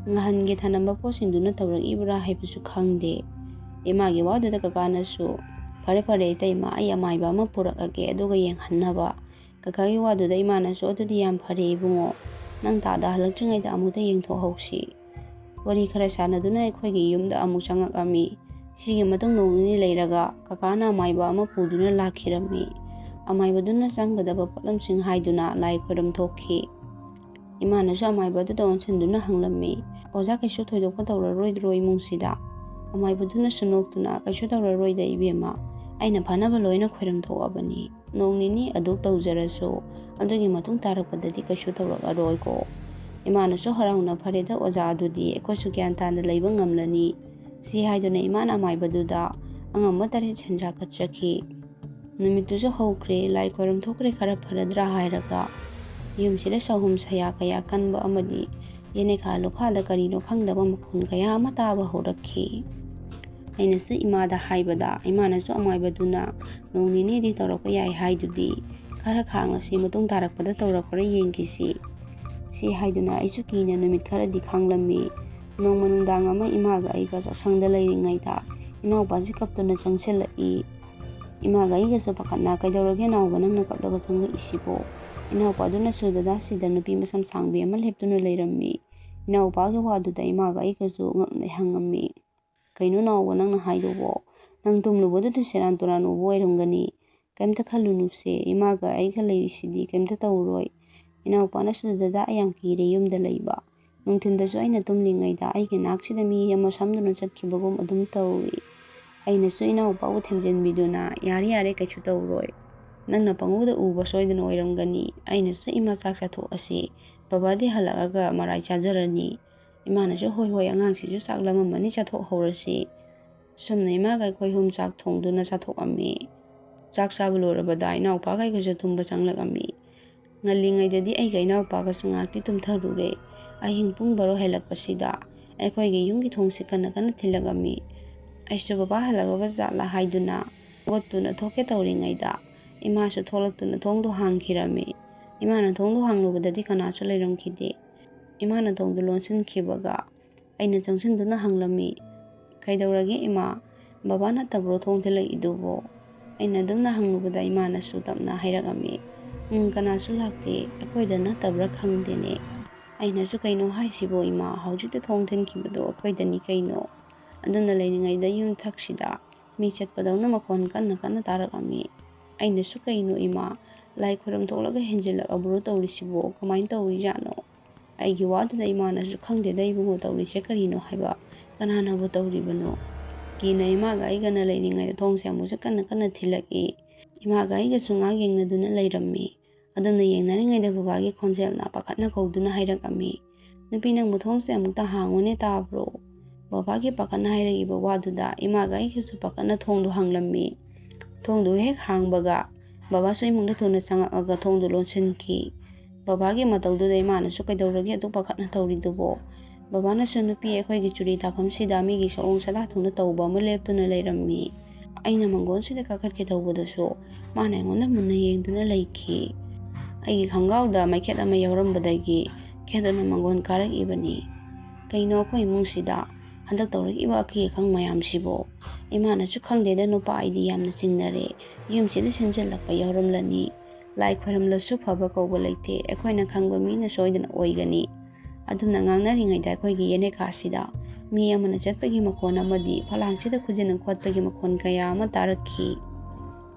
ꯉꯍꯥꯟꯒꯤ ꯊꯅꯝꯕ ꯄꯣꯠꯁꯤꯡꯗꯨꯅ ꯇꯧꯔꯛꯏꯕ꯭ꯔꯥ ꯍꯥꯏꯕꯁꯨ ꯈꯪꯗꯦ꯫" ꯏꯃꯥꯒꯤ ꯋꯥꯗꯨꯗ ꯀꯀꯥꯅꯁꯨ, "ꯐꯔꯦ ꯐꯔꯦ ꯏꯇꯩꯃ, ꯑꯩ ꯑꯃꯥꯏꯕ ꯑꯃ ꯄꯨꯔꯛꯑꯒꯦ, ꯑꯗꯨꯒ ꯌꯦꯡꯍꯟꯅꯕ꯫" ꯀꯀꯥꯒꯤ ꯋꯥꯗꯨꯗ ꯏꯃꯥꯅꯁꯨ, "ꯑꯗꯨꯗꯤ ꯌꯥꯝ ꯐꯔꯦ ꯏꯕꯨꯡꯉꯣ, ꯅꯪ ꯇꯥꯗ ꯍꯜꯂꯛꯇ꯭ꯔꯤꯉꯩꯗ ꯑꯃꯨꯛꯇ ꯌꯦꯡꯊꯣꯛꯍꯧꯁꯤ꯫" ꯋꯥꯔꯤ ꯈꯔ ꯁꯥꯟꯅꯗꯨꯅ ꯑꯩꯈꯣꯏꯒꯤ ꯌꯨꯝꯗ ꯑꯃꯨꯛ ꯆꯪꯉꯛꯑꯝꯃꯤ꯫ ꯁꯤꯒꯤ ꯃꯇꯨꯡ ꯅꯣꯡ ꯅꯤꯅꯤ ꯂꯩꯔꯒ ꯀꯀꯥꯅ ꯑꯃꯥꯏꯕ ꯑꯃ ꯄꯨꯗꯨꯅ ꯂꯥꯛꯈꯤꯔꯝꯃꯤ꯫ ꯑꯃꯥꯏꯕꯗꯨꯅ ꯆꯪꯒꯗꯕ ꯄꯣꯠꯂꯝꯁꯤꯡ ꯍꯥꯏꯗꯨꯅ ꯂꯥꯏ ꯈꯣꯏꯔꯝ ꯊꯣꯛꯈꯤ꯫ ꯏꯃꯥꯅꯁꯨ ꯑꯃꯥꯏꯕꯗꯨꯗ ꯑꯣꯟꯁꯤꯟꯗꯨꯅ ꯍꯪꯂꯝꯃꯤ, "ꯑꯣꯖꯥ, ꯀꯩꯁꯨ ꯊꯣꯏꯗꯣꯛꯄ ꯇꯧꯔꯔꯣꯏꯗ꯭ꯔꯣ ꯏꯃꯨꯡꯁꯤꯗ?" ꯑꯃꯥꯏꯕꯗꯨꯅꯁꯨ ꯅꯣꯛꯇꯨꯅ, "ꯀꯩꯁꯨ ꯇꯧꯔꯔꯣꯏꯗ ꯏꯕꯦꯝꯃ, ꯑꯩꯅ ꯐꯅꯕ ꯂꯣꯏꯅ ꯈꯣꯏꯔꯝ ꯊꯣꯛꯑꯕꯅꯤ꯫ ꯅꯣꯡ ꯅꯤꯅꯤ ꯑꯗꯨꯛ ꯇꯧꯖꯔꯁꯨ ꯑꯗꯨꯒꯤ ꯃꯇꯨꯡ ꯇꯥꯔꯛꯄꯗꯗꯤ ꯀꯩꯁꯨ ꯇꯧꯔꯛꯑꯔꯣꯏꯀꯣ꯫" ꯏꯃꯥꯅꯁꯨ ꯍꯔꯥꯎꯅ, "ꯐꯔꯦꯗ ꯑꯣꯖꯥ, ꯑꯗꯨꯗꯤ ꯑꯩꯈꯣꯏꯁꯨ ꯒ꯭ꯌꯥꯟ ꯇꯥꯅ ꯂꯩꯕ ꯉꯝꯂꯅꯤ", ꯁꯤ ꯍꯥꯏꯗꯨꯅ ꯏꯃꯥꯅ ꯑꯃꯥꯏꯕꯗꯨꯗ ꯑꯉꯝꯕ ꯇꯔꯦꯠ ꯁꯦꯟꯖꯥ ꯀꯠꯆꯈꯤ꯫ ꯅꯨꯃꯤꯠꯇꯨꯁꯨ ꯍꯧꯈ꯭ꯔꯦ, ꯂꯥꯏ ꯈꯣꯏꯔꯝ ꯊꯣꯛꯈ꯭ꯔꯦ, ꯈꯔ ꯐꯔꯗ꯭ꯔꯥ ꯍꯥꯏꯔꯒ ꯌꯨꯝꯁꯤꯗ ꯁꯍꯨꯝ ꯁꯌꯥ ꯀꯌꯥ ꯀꯟꯕ ꯑꯃꯗꯤ ꯌꯦꯅꯦꯈꯥ ꯂꯨꯈꯥꯗ ꯀꯔꯤꯅꯣ ꯈꯪꯗꯕ ꯃꯈꯣꯟ ꯀꯌꯥ ꯑꯃ ꯇꯥꯕ ꯍꯧꯔꯛꯈꯤ꯫ ꯑꯩꯅꯁꯨ ꯏꯃꯥꯗ ꯍꯥꯏꯕꯗ ꯏꯃꯥꯅꯁꯨ ꯑꯃꯥꯏꯕꯗꯨꯅ, "ꯅꯣꯡ ꯅꯤꯅꯤꯗꯤ ꯇꯧꯔꯛꯄ ꯌꯥꯏ ꯍꯥꯏꯗꯨꯗꯤ, ꯈꯔ ꯈꯥꯡꯉꯁꯤ, ꯃꯇꯨꯡ ꯇꯥꯔꯛꯄꯗ ꯇꯧꯔꯛꯄ꯭ꯔꯥ ꯌꯦꯡꯈꯤꯁꯤ", ꯁꯤ ꯍꯥꯏꯗꯨꯅ ꯑꯩꯁꯨ ꯀꯤꯅ ꯅꯨꯃꯤꯠ ꯈꯔꯗꯤ ꯈꯥꯡꯂꯝꯃꯤ꯫ ꯅꯣꯡꯃ ꯅꯨꯡꯗꯥꯡ ꯑꯃ ꯏꯃꯥꯒ ꯑꯩꯒ ꯆꯥꯛꯁꯪꯗ ꯂꯩꯔꯤꯉꯩꯗ ꯏꯅꯥꯎꯄꯥꯁꯤ ꯀꯞꯇꯨꯅ ꯆꯪꯁꯤꯜꯂꯛꯏ꯫ ꯏꯃꯥꯒ ꯑꯩꯒꯁꯨ ꯄꯥꯈꯠꯅ, "ꯀꯩꯗꯧꯔꯒꯦ ꯅꯥꯎꯕ, ꯅꯪꯅ ꯀꯞꯂꯒ ꯆꯪꯂꯛꯏꯁꯤꯕꯣ?" ꯏꯅꯥꯎꯄꯥꯗꯨꯅꯁꯨ ꯗꯗꯥꯁꯤꯗ ꯅꯨꯄꯤ ꯃꯁꯝ ꯁꯥꯡꯕꯤ ꯑꯃ ꯂꯦꯞꯇꯨꯅ ꯂꯩꯔꯝꯃꯤ꯫ ꯏꯅꯥꯎꯄꯥꯒꯤ ꯋꯥꯗꯨꯗ ꯏꯃꯥꯒ ꯑꯩꯒꯁꯨ ꯉꯛꯅ ꯍꯪꯉꯝꯃꯤ꯫ "ꯀꯩꯅꯣ ꯅꯥꯎꯕ ꯅꯪꯅ ꯍꯥꯏꯗꯨꯕꯣ? ꯅꯪ ꯇꯨꯝꯂꯨꯕꯗꯨꯗ ꯁꯦꯔꯥꯟ ꯇꯨꯔꯥꯟ ꯎꯕ ꯑꯣꯏꯔꯝꯒꯅꯤ꯫ ꯀꯩꯝꯇ ꯈꯜꯂꯨꯅꯨꯁꯦ, ꯏꯃꯥꯒ ꯑꯩꯒ ꯂꯩꯔꯤꯁꯤꯗꯤ ꯀꯩꯝꯇ ꯇꯧꯔꯣꯏ꯫ ꯏꯅꯥꯎꯄꯥꯅꯁꯨ ꯗꯗꯥ ꯑꯩ ꯌꯥꯝ ꯀꯤꯔꯦ ꯌꯨꯝꯗ ꯂꯩꯕ꯫ ꯅꯨꯡꯊꯤꯟꯗꯁꯨ ꯑꯩꯅ ꯇꯨꯝꯂꯤꯉꯩꯗ ꯑꯩꯒꯤ ꯅꯥꯛꯁꯤꯗ ꯃꯤ ꯑꯃ ꯁꯝꯗꯨꯅ ꯆꯠꯈꯤꯕꯒꯨꯝ ꯑꯗꯨꯝ ꯇꯧꯏ꯫" ꯑꯩꯅꯁꯨ ꯏꯅꯥꯎꯄꯥꯕꯨ ꯊꯦꯝꯖꯤꯟꯕꯤꯗꯨꯅ, "ꯌꯥꯔꯦ ꯌꯥꯔꯦ, ꯀꯩꯁꯨ ꯇꯧꯔꯣꯏ꯫ ꯅꯪꯅ ꯄꯪꯎꯗ ꯎꯕ ꯁꯣꯏꯗꯅ ꯑꯣꯏꯔꯝꯒꯅꯤ꯫ ꯑꯩꯅꯁꯨ ꯏꯃꯥ ꯆꯥꯛ ꯆꯥꯊꯣꯛꯑꯁꯤ꯫ ꯕꯕꯥꯗꯤ ꯍꯜꯂꯛꯑꯒ ꯃꯔꯥꯏ ꯆꯥꯖꯔꯅꯤ꯫" ꯏꯃꯥꯅꯁꯨ, "ꯍꯣꯏ ꯍꯣꯏ, ꯑꯉꯥꯡꯁꯤꯁꯨ ꯆꯥꯛ ꯂꯥꯝꯃꯝꯃꯅꯤ, ꯆꯥꯊꯣꯛꯍꯧꯔꯁꯤ꯫" ꯁꯨꯝꯅ ꯏꯃꯥꯒ ꯑꯩꯈꯣꯏ ꯑꯍꯨꯝ ꯆꯥꯛ ꯊꯣꯡꯗꯨꯅ ꯆꯥꯊꯣꯛꯑꯝꯃꯤ꯫ ꯆꯥꯛ ꯆꯥꯕ ꯂꯣꯏꯔꯕꯗ ꯏꯅꯥꯎꯄꯥꯈꯩꯒꯁꯨ ꯇꯨꯝꯕ ꯆꯪꯂꯛꯑꯝꯃꯤ꯫ ꯉꯜꯂꯤꯉꯩꯗꯗꯤ ꯑꯩꯒ ꯏꯅꯥꯎꯄꯥꯒꯁꯨ ꯉꯥꯏꯍꯥꯛꯇꯤ ꯇꯨꯝꯊꯔꯨꯔꯦ꯫ ꯑꯍꯤꯡ ꯄꯨꯡ ꯕꯥꯔꯣ ꯍꯦꯜꯂꯛꯄꯁꯤꯗ ꯑꯩꯈꯣꯏꯒꯤ ꯌꯨꯝꯒꯤ ꯊꯣꯡꯁꯤ ꯀꯟꯅ ꯀꯟꯅ ꯊꯤꯜꯂꯛꯑꯝꯃꯤ꯫ ꯑꯩꯁꯨ ꯕꯕꯥ ꯍꯜꯂꯛꯑꯕ ꯖꯥꯠꯂꯥ ꯍꯥꯏꯗꯨꯅ ꯍꯧꯒꯠꯇꯨꯅ ꯊꯣꯛꯀꯦ ꯇꯧꯔꯤꯉꯩꯗ ꯏꯃꯥꯁꯨ ꯊꯣꯛꯂꯛꯇꯨꯅ ꯊꯣꯡꯗꯣ ꯍꯥꯡꯈꯤꯔꯝꯃꯤ꯫ ꯏꯃꯥꯅ ꯊꯣꯡꯗꯣ ꯍꯥꯡꯂꯨꯕꯗꯗꯤ ꯀꯅꯥꯁꯨ ꯂꯩꯔꯝꯈꯤꯗꯦ꯫ ꯏꯃꯥꯅ ꯊꯣꯡꯗꯨ ꯂꯣꯟꯁꯤꯟꯈꯤꯕꯒ ꯑꯩꯅ ꯆꯪꯁꯤꯟꯗꯨꯅ ꯍꯪꯂꯝꯃꯤ, "ꯀꯩꯗꯧꯔꯒꯦ ꯏꯃꯥ? ꯕꯕꯥ ꯅꯠꯇꯕ꯭ꯔꯣ ꯊꯣꯡ ꯊꯤꯜꯂꯛꯏꯗꯨꯕꯣ?" ꯑꯩꯅ ꯑꯗꯨꯝꯅ ꯍꯪꯂꯨꯕꯗ ꯏꯃꯥꯅꯁꯨ ꯇꯞꯅ ꯍꯥꯏꯔꯛꯑꯝꯃꯤ, "ꯎꯝ, ꯀꯅꯥꯁꯨ ꯂꯥꯛꯇꯦ, ꯑꯩꯈꯣꯏꯗ ꯅꯠꯇꯕ꯭ꯔꯥ ꯈꯪꯗꯦꯅꯦ꯫" ꯑꯩꯅꯁꯨ, "ꯀꯩꯅꯣ ꯍꯥꯏꯁꯤꯕꯣ ꯏꯃꯥ? ꯍꯧꯖꯤꯛꯇ ꯊꯣꯡ ꯊꯤꯟꯈꯤꯕꯗꯣ ꯑꯩꯈꯣꯏꯗꯅꯤ ꯀꯩꯅꯣ?" ꯑꯗꯨꯝꯅ ꯂꯩꯔꯤꯉꯩꯗ ꯌꯨꯝ ꯊꯛꯁꯤꯗ ꯃꯤ ꯆꯠꯄꯗꯧꯅ ꯃꯈꯣꯟ ꯀꯟꯅ ꯀꯟꯅ ꯇꯥꯔꯛꯑꯝꯃꯤ꯫ ꯑꯩꯅꯁꯨ, "ꯀꯩꯅꯣ ꯏꯃꯥ? ꯂꯥꯏ ꯈꯣꯏꯔꯝ ꯊꯣꯛꯂꯒ ꯍꯦꯟꯖꯤꯜꯂꯛꯑꯕ꯭ꯔꯣ ꯇꯧꯔꯤꯁꯤꯕꯣ? ꯀꯃꯥꯏꯅ ꯇꯧꯔꯤꯖꯥꯠꯅꯣ?" ꯑꯩꯒꯤ ꯋꯥꯗꯨꯗ ꯏꯃꯥꯅꯁꯨ, "ꯈꯪꯗꯦꯗ ꯏꯕꯨꯡꯉꯣ, ꯇꯧꯔꯤꯁꯦ ꯀꯔꯤꯅꯣ ꯍꯥꯏꯕ? "ꯀꯅꯥꯅꯕꯨ ꯇꯧꯔꯤꯕꯅꯣ?" ꯀꯤꯅ ꯏꯃꯥꯒ ꯑꯩꯒꯅ ꯂꯩꯔꯤꯉꯩꯗ ꯊꯣꯡꯁꯦ ꯑꯃꯨꯛꯁꯨ ꯀꯟꯅ ꯀꯟꯅ ꯊꯤꯜꯂꯛꯏ꯫ ꯏꯃꯥꯒ ꯑꯩꯒꯁꯨ ꯉꯥꯏꯍꯥꯛ ꯌꯦꯡꯅꯗꯨꯅ ꯂꯩꯔꯝꯃꯤ꯫ ꯑꯗꯨꯝꯅ ꯌꯦꯡꯅꯔꯤꯉꯩꯗ ꯕꯕꯥꯒꯤ ꯈꯣꯟꯖꯦꯜꯅ ꯄꯥꯈꯠꯅ ꯀꯧꯗꯨꯅ ꯍꯥꯏꯔꯛꯑꯝꯃꯤ, "ꯅꯨꯄꯤ, ꯅꯪꯕꯨ ꯊꯣꯡꯁꯦ ꯑꯃꯨꯛꯇ ꯍꯥꯡꯉꯨꯅꯦ, ꯇꯥꯕ꯭ꯔꯣ?" ꯕꯕꯥꯒꯤ ꯄꯥꯈꯠꯅ ꯍꯥꯏꯔꯛꯏꯕ ꯋꯥꯗꯨꯗ ꯏꯃꯥꯒ ꯑꯩꯒꯁꯨ ꯄꯥꯈꯠꯅ ꯊꯣꯡꯗꯨ ꯍꯥꯡꯂꯝꯃꯤ꯫ ꯊꯣꯡꯗꯨ ꯍꯦꯛ ꯍꯥꯡꯕꯒ ꯕꯕꯥꯁꯨ ꯏꯃꯨꯡꯗ ꯊꯨꯅ ꯆꯪꯉꯛꯑꯒ ꯊꯣꯡꯗꯨ ꯂꯣꯟꯁꯤꯟꯈꯤ꯫ ꯕꯕꯥꯒꯤ ꯃꯇꯧꯗꯨꯗ ꯏꯃꯥꯅꯁꯨ, "ꯀꯩꯗꯧꯔꯒꯦ ꯑꯗꯨꯛ ꯄꯥꯈꯠꯅ ꯇꯧꯔꯤꯗꯨꯕꯣ?" ꯕꯕꯥꯅꯁꯨ, "ꯅꯨꯄꯤ, ꯑꯩꯈꯣꯏꯒꯤ ꯆꯨꯔꯤ ꯇꯥꯐꯝꯁꯤꯗ ꯃꯤꯒꯤ ꯁꯑꯣꯡ ꯁꯥꯗꯥ ꯊꯧꯅ ꯇꯧꯕ ꯑꯃ ꯂꯦꯞꯇꯨꯅ ꯂꯩꯔꯝꯃꯤ꯫ ꯑꯩꯅ ꯃꯪꯒꯣꯟꯁꯤꯗ ꯀꯥꯈꯠꯀꯦ ꯇꯧꯕꯗꯁꯨ ꯃꯥꯅ ꯑꯩꯉꯣꯟꯗ ꯃꯨꯟꯅ ꯌꯦꯡꯗꯨꯅ ꯂꯩꯈꯤ꯫ ꯑꯩꯒꯤ ꯈꯣꯡꯒ꯭ꯔꯥꯎꯗ ꯃꯩꯈꯦꯠ ꯑꯃ ꯌꯥꯎꯔꯝꯕꯗꯒꯤ ꯈꯦꯠꯇꯨꯅ ꯃꯪꯒꯣꯟ ꯀꯥꯔꯛꯏꯕꯅꯤ꯫ ꯀꯩꯅꯣ ꯑꯩꯈꯣꯏ ꯏꯃꯨꯡꯁꯤꯗ ꯍꯟꯗꯛ ꯇꯧꯔꯛꯏꯕ ꯑꯀꯤ ꯑꯈꯪ ꯃꯌꯥꯝꯁꯤꯕꯣ? ꯏꯃꯥꯅꯁꯨ, ꯈꯪꯗꯦꯗ ꯅꯨꯄꯥ, ꯑꯩꯗꯤ ꯌꯥꯝꯅ ꯆꯤꯡꯅꯔꯦ꯫ ꯌꯨꯝꯁꯤꯗ ꯁꯦꯝꯖꯤꯜꯂꯛꯄ ꯌꯥꯎꯔꯝꯂꯅꯤ꯫ ꯂꯥꯏ ꯈꯣꯏꯔꯝꯂꯁꯨ ꯐꯕ ꯀꯧꯕ ꯂꯩꯇꯦ꯫ ꯑꯩꯈꯣꯏꯅ ꯈꯪꯕ ꯃꯤꯅ ꯁꯣꯏꯗꯅ ꯑꯣꯏꯒꯅꯤ꯫" ꯑꯗꯨꯝꯅ ꯉꯥꯡꯅꯔꯤꯉꯩꯗ ꯑꯩꯈꯣꯏꯒꯤ ꯌꯦꯅꯦꯀꯥꯁꯤꯗ ꯃꯤ ꯑꯃꯅ ꯆꯠꯄꯒꯤ ꯃꯈꯣꯟ ꯑꯃꯗꯤ ꯐꯂꯥꯡꯁꯤꯗ ꯈꯨꯖꯤꯟꯅ ꯈꯣꯠꯄꯒꯤ ꯃꯈꯣꯟ ꯀꯌꯥ ꯑꯃ ꯇꯥꯔꯛꯈꯤ꯫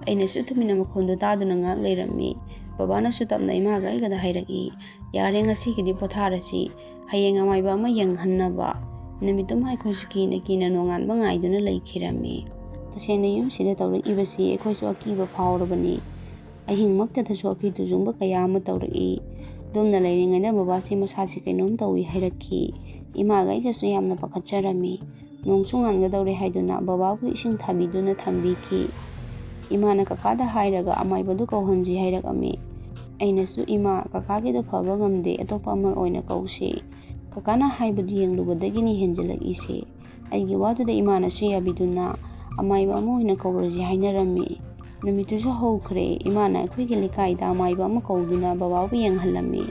ꯑꯩꯅꯁꯨ ꯇꯨꯃꯤꯟꯅ ꯃꯈꯣꯟꯗꯨ ꯇꯥꯗꯨꯅ ꯉꯥꯏꯍꯥꯛ ꯂꯩꯔꯝꯃꯤ꯫ ꯕꯕꯥꯅꯁꯨ ꯇꯞꯅ ꯏꯃꯥꯒ ꯑꯩꯒꯗ ꯍꯥꯏꯔꯛꯏ, "ꯌꯥꯔꯦ, ꯉꯁꯤꯒꯤꯗꯤ ꯄꯣꯊꯥꯔꯁꯤ꯫ ꯍꯌꯦꯡ ꯑꯃꯥꯏꯕ ꯑꯃ ꯌꯦꯡꯍꯟꯅꯕ ꯅꯨꯃꯤꯠꯇꯨꯃ ꯑꯩꯈꯣꯏꯁꯨ ꯀꯤꯅ ꯀꯤꯅ ꯅꯣꯡꯉꯥꯟꯕ ꯉꯥꯏꯗꯨꯅ ꯂꯩꯈꯤꯔꯝꯃꯤ꯫" ꯇꯁꯦꯡꯅ ꯌꯨꯝꯁꯤꯗ ꯇꯧꯔꯛꯏꯕꯁꯤ ꯑꯩꯈꯣꯏꯁꯨ ꯑꯀꯤꯕ ꯐꯥꯎꯔꯕꯅꯤ꯫ ꯑꯍꯤꯡꯃꯛꯇꯗꯁꯨ ꯑꯀꯤ ꯇꯨꯖꯨꯡꯕ ꯀꯌꯥ ꯑꯃ ꯇꯧꯔꯛꯏ꯫ ꯑꯗꯨꯝꯅ ꯂꯩꯔꯤꯉꯩꯗ ꯕꯕꯥꯁꯤ ꯃꯁꯥꯁꯤ ꯀꯩꯅꯣꯝ ꯇꯧꯏ ꯍꯥꯏꯔꯛꯈꯤ꯫ ꯏꯃꯥꯒ ꯑꯩꯒꯁꯨ ꯌꯥꯝꯅ ꯄꯥꯈꯠꯆꯔꯝꯃꯤ꯫ ꯅꯣꯡꯁꯨ ꯉꯥꯟꯒꯗꯧꯔꯦ ꯍꯥꯏꯗꯨꯅ ꯕꯕꯥꯕꯨ ꯏꯁꯤꯡ ꯊꯥꯕꯤꯗꯨꯅ ꯊꯝꯕꯤꯈꯤ꯫ ꯏꯃꯥꯅ ꯀꯀꯥꯗ ꯍꯥꯏꯔꯒ ꯑꯃꯥꯏꯕꯗꯨ ꯀꯧꯍꯟꯁꯤ ꯍꯥꯏꯔꯛꯑꯝꯃꯤ꯫ ꯑꯩꯅꯁꯨ, "ꯏꯃꯥ, ꯀꯀꯥꯒꯤꯗꯣ ꯐꯕ ꯉꯝꯗꯦ, ꯑꯇꯣꯞꯄ ꯑꯃ ꯑꯣꯏꯅ ꯀꯧꯁꯤ꯫ ꯀꯀꯥꯅ ꯍꯥꯏꯕꯗꯨ ꯌꯦꯡꯂꯨꯕꯗꯒꯤꯅꯤ ꯍꯦꯟꯖꯤꯜꯂꯛꯏꯁꯦ꯫" ꯑꯩꯒꯤ ꯋꯥꯗꯨꯗ ꯏꯃꯥꯅꯁꯨ ꯌꯥꯕꯤꯗꯨꯅ ꯑꯃꯥꯏꯕ ꯑꯃ ꯑꯣꯏꯅ ꯀꯧꯔꯁꯤ ꯍꯥꯏꯅꯔꯝꯃꯤ꯫ ꯅꯨꯃꯤꯠꯇꯨꯁꯨ ꯍꯧꯈ꯭ꯔꯦ꯫ ꯏꯃꯥꯅ ꯑꯩꯈꯣꯏꯒꯤ ꯂꯩꯀꯥꯏꯗ ꯑꯃꯥꯏꯕ ꯑꯃ ꯀꯧꯗꯨꯅ ꯕꯕꯥꯕꯨ ꯌꯦꯡꯍꯜꯂꯝꯃꯤ꯫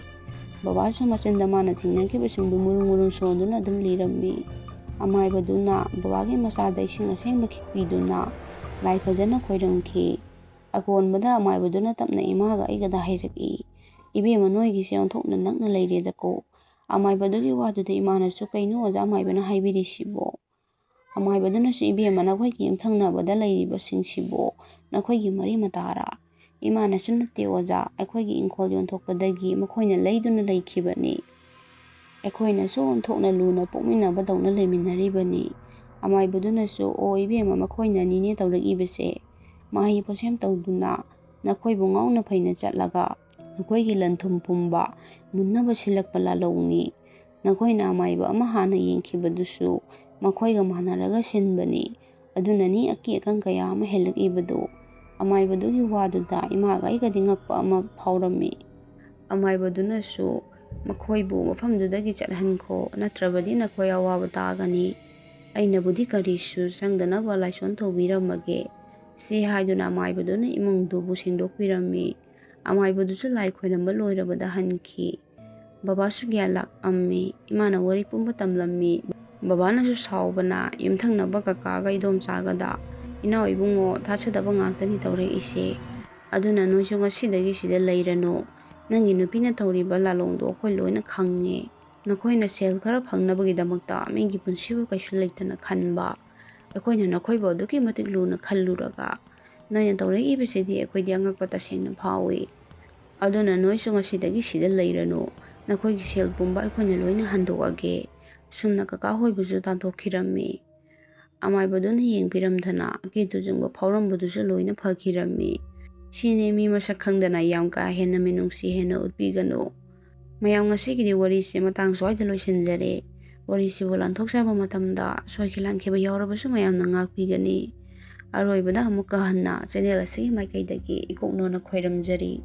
ꯕꯕꯥꯁꯨ ꯃꯆꯤꯟꯗ ꯃꯥꯅ ꯊꯦꯡꯅꯈꯤꯕꯁꯤꯡꯗꯨ ꯃꯨꯔꯨꯝ ꯃꯨꯔꯨꯝ ꯁꯣꯟꯗꯨꯅ ꯑꯗꯨꯝ ꯂꯤꯔꯝꯃꯤ꯫ ꯑꯃꯥꯏꯕꯗꯨꯅ ꯕꯕꯥꯒꯤ ꯃꯆꯥꯗ ꯏꯁꯤꯡ ꯑꯁꯦꯡꯕ ꯈꯤꯛꯄꯤꯗꯨꯅ ꯂꯥꯏ ꯐꯖꯅ ꯈꯣꯏꯔꯝꯈꯤ꯫ ꯑꯀꯣꯟꯕꯗ ꯑꯃꯥꯏꯕꯗꯨꯅ ꯇꯞꯅ ꯏꯃꯥꯒ ꯑꯩꯒꯗ ꯍꯥꯏꯔꯛꯏ, "ꯏꯕꯦꯝꯃ, ꯅꯣꯏꯒꯤꯁꯦ ꯑꯣꯟꯊꯣꯛꯅ ꯅꯛꯅ ꯂꯩꯔꯦꯗꯀꯣ꯫" ꯑꯃꯥꯏꯕꯗꯨꯒꯤ ꯋꯥꯗꯨꯗ ꯏꯃꯥꯅꯁꯨ, "ꯀꯩꯅꯣ ꯑꯣꯖꯥ ꯑꯃꯥꯏꯕꯅ ꯍꯥꯏꯕꯤꯔꯤꯁꯤꯕꯣ?" ꯑꯃꯥꯏꯕꯗꯨꯅꯁꯨ, "ꯏꯕꯦꯝꯃ, ꯅꯈꯣꯏꯒꯤ ꯌꯨꯝꯊꯪꯅꯕꯗ ꯂꯩꯔꯤꯕꯁꯤꯡꯁꯤꯕꯨ ꯅꯈꯣꯏꯒꯤ ꯃꯔꯤ ꯃꯇꯥꯔꯥ?" ꯏꯃꯥꯅꯁꯨ, "ꯅꯠꯇꯦ ꯑꯣꯖꯥ, ꯑꯩꯈꯣꯏꯒꯤ ꯏꯪꯈꯣꯜ ꯌꯣꯟꯊꯣꯛꯄꯗꯒꯤ ꯃꯈꯣꯏꯅ ꯂꯩꯗꯨꯅ ꯂꯩꯈꯤꯕꯅꯤ꯫" ꯑꯩꯈꯣꯏꯅꯁꯨ ꯑꯣꯟꯊꯣꯛꯅ ꯂꯨꯅ ꯄꯣꯛꯃꯤꯟꯅꯕꯗꯧꯅ ꯂꯩꯃꯤꯟꯅꯔꯤꯕꯅꯤ꯫ ꯑꯃꯥꯏꯕꯗꯨꯅꯁꯨ, "ꯑꯣ ꯏꯕꯦꯝꯃ, ꯃꯈꯣꯏꯅ ꯑꯅꯤꯅꯦ ꯇꯧꯔꯛꯏꯕꯁꯦ, ꯃꯍꯩ ꯄꯣꯠꯁꯦꯝ ꯇꯧꯗꯨꯅ ꯅꯈꯣꯏꯕꯨ ꯉꯥꯎꯅ ꯐꯩꯅ ꯆꯠꯂꯒ ꯅꯈꯣꯏꯒꯤ ꯂꯟ ꯊꯨꯝ ꯄꯨꯝꯕ ꯃꯨꯟꯅꯕ ꯁꯤꯜꯂꯛꯄ ꯂꯥꯂꯧꯅꯤ꯫ ꯅꯈꯣꯏꯅ ꯑꯃꯥꯏꯕ ꯑꯃ ꯍꯥꯟꯅ ꯌꯦꯡꯈꯤꯕꯗꯨꯁꯨ ꯃꯈꯣꯏꯒ ꯃꯥꯟꯅꯔꯒ ꯁꯤꯟꯕꯅꯤ꯫ ꯑꯗꯨꯅꯅꯤ ꯑꯀꯤ ꯑꯈꯪ ꯀꯌꯥ ꯑꯃ ꯍꯦꯜꯂꯛꯏꯕꯗꯨ꯫" ꯑꯃꯥꯏꯕꯗꯨꯒꯤ ꯋꯥꯗꯨꯗ ꯏꯃꯥꯒ ꯑꯩꯒꯗꯤ ꯉꯛꯄ ꯑꯃ ꯐꯥꯎꯔꯝꯃꯤ꯫ ꯑꯃꯥꯏꯕꯗꯨꯅꯁꯨ, "ꯃꯈꯣꯏꯕꯨ ꯃꯐꯝꯗꯨꯗꯒꯤ ꯆꯠꯍꯟꯈꯣ, ꯅꯠꯇ꯭ꯔꯕꯗꯤ ꯅꯈꯣꯏ ꯑꯋꯥꯕ ꯇꯥꯒꯅꯤ꯫ ꯑꯩꯅꯕꯨꯗꯤ ꯀꯔꯤꯁꯨ ꯆꯪꯗꯅꯕ ꯂꯥꯏꯁꯣꯟ ꯇꯧꯕꯤꯔꯝꯃꯒꯦ", ꯁꯤ ꯍꯥꯏꯗꯨꯅ ꯑꯃꯥꯏꯕꯗꯨꯅ ꯏꯃꯨꯡꯗꯨꯕꯨ ꯁꯦꯡꯗꯣꯛꯄꯤꯔꯝꯃꯤ꯫ ꯑꯃꯥꯏꯕꯗꯨꯁꯨ ꯂꯥꯏ ꯈꯣꯏꯔꯝꯕ ꯂꯣꯏꯔꯕꯗ ꯍꯟꯈꯤ꯫ ꯕꯕꯥꯁꯨ ꯒ꯭ꯌꯥꯟ ꯂꯥꯛꯑꯝꯃꯤ꯫ ꯏꯃꯥꯅ ꯋꯥꯔꯤ ꯄꯨꯝꯕ ꯇꯝꯂꯝꯃꯤ꯫ ꯕꯕꯥꯅꯁꯨ ꯁꯥꯎꯕꯅ, "ꯌꯨꯝꯊꯪꯅꯕ ꯀꯀꯥꯒ ꯏꯗꯣꯝꯆꯥꯒꯗ, ꯏꯅꯥꯎ ꯏꯕꯨꯡꯉꯣ, ꯊꯥꯖꯗꯕ ꯉꯥꯛꯇꯅꯤ ꯇꯧꯔꯛꯏꯁꯦ꯫ ꯑꯗꯨꯅ ꯅꯣꯏꯁꯨ ꯉꯁꯤꯗꯒꯤ ꯁꯤꯗ ꯂꯩꯔꯅꯨ꯫ ꯅꯪꯒꯤ ꯅꯨꯄꯤꯅ ꯇꯧꯔꯤꯕ ꯂꯥꯂꯣꯡꯗꯣ ꯑꯩꯈꯣꯏ ꯂꯣꯏꯅ ꯈꯪꯉꯦ꯫ ꯅꯈꯣꯏꯅ ꯁꯦꯜ ꯈꯔ ꯐꯪꯅꯕꯒꯤꯗꯃꯛꯇ ꯃꯤꯒꯤ ꯄꯨꯟꯁꯤꯕꯨ ꯀꯩꯁꯨ ꯂꯩꯇꯅ ꯈꯟꯕ꯫ ꯑꯩꯈꯣꯏꯅ ꯅꯈꯣꯏꯕꯨ ꯑꯗꯨꯛꯀꯤ ꯃꯇꯤꯛ ꯂꯨꯅ ꯈꯜꯂꯨꯔꯒ ꯅꯣꯏꯅ ꯇꯧꯔꯛꯏꯕꯁꯤꯗꯤ ꯑꯩꯈꯣꯏꯗꯤ ꯑꯉꯛꯄ ꯇꯁꯦꯡꯅ ꯐꯥꯎꯏ꯫ ꯑꯗꯨꯅ ꯅꯣꯏꯁꯨ ꯉꯁꯤꯗꯒꯤ ꯁꯤꯗ ꯂꯩꯔꯅꯨ꯫ ꯅꯈꯣꯏꯒꯤ ꯁꯦꯜ ꯄꯨꯝꯕ ꯑꯩꯈꯣꯏꯅ ꯂꯣꯏꯅ ꯍꯟꯗꯣꯛꯑꯒꯦ꯫" ꯁꯨꯝꯅ ꯀꯀꯥ ꯍꯣꯏꯕꯨꯁꯨ ꯇꯥꯟꯊꯣꯛꯈꯤꯔꯝꯃꯤ꯫ ꯑꯃꯥꯏꯕꯗꯨꯅ ꯌꯦꯡꯕꯤꯔꯝꯗꯅ ꯑꯀꯤ ꯇꯨꯖꯨꯡꯕ ꯐꯥꯎꯔꯝꯕꯗꯨꯁꯨ ꯂꯣꯏꯅ ꯐꯈꯤꯔꯝꯃꯤ꯫ ꯁꯤꯅꯦ ꯃꯤ ꯃꯁꯛ ꯈꯪꯗꯅ ꯌꯥꯝ ꯀꯥ ꯍꯦꯟꯅ ꯃꯤꯅꯨꯡꯁꯤ ꯍꯦꯟꯅ ꯎꯠꯄꯤꯒꯅꯨ꯫ ꯃꯌꯥꯝ, ꯉꯁꯤꯒꯤꯗꯤ ꯋꯥꯔꯤꯁꯦ ꯃꯇꯥꯡ ꯁ꯭ꯋꯥꯏꯗ ꯂꯣꯏꯁꯤꯟꯖꯔꯦ꯫ ꯋꯥꯔꯤꯁꯤꯕꯨ ꯂꯥꯟꯊꯣꯛꯆꯕ ꯃꯇꯝꯗ ꯁꯣꯏꯈꯤ ꯂꯥꯟꯈꯤꯕ ꯌꯥꯎꯔꯕꯁꯨ ꯃꯌꯥꯝꯅ ꯉꯥꯛꯄꯤꯒꯅꯤ꯫ ꯑꯔꯣꯏꯕꯗ ꯑꯃꯨꯛꯀ ꯍꯟꯅ ꯆꯦꯅꯦꯜ ꯑꯁꯤꯒꯤ ꯃꯥꯏꯀꯩꯗꯒꯤ ꯏꯀꯣꯛꯅꯣꯅ ꯈꯣꯏꯔꯝꯖꯔꯤ꯫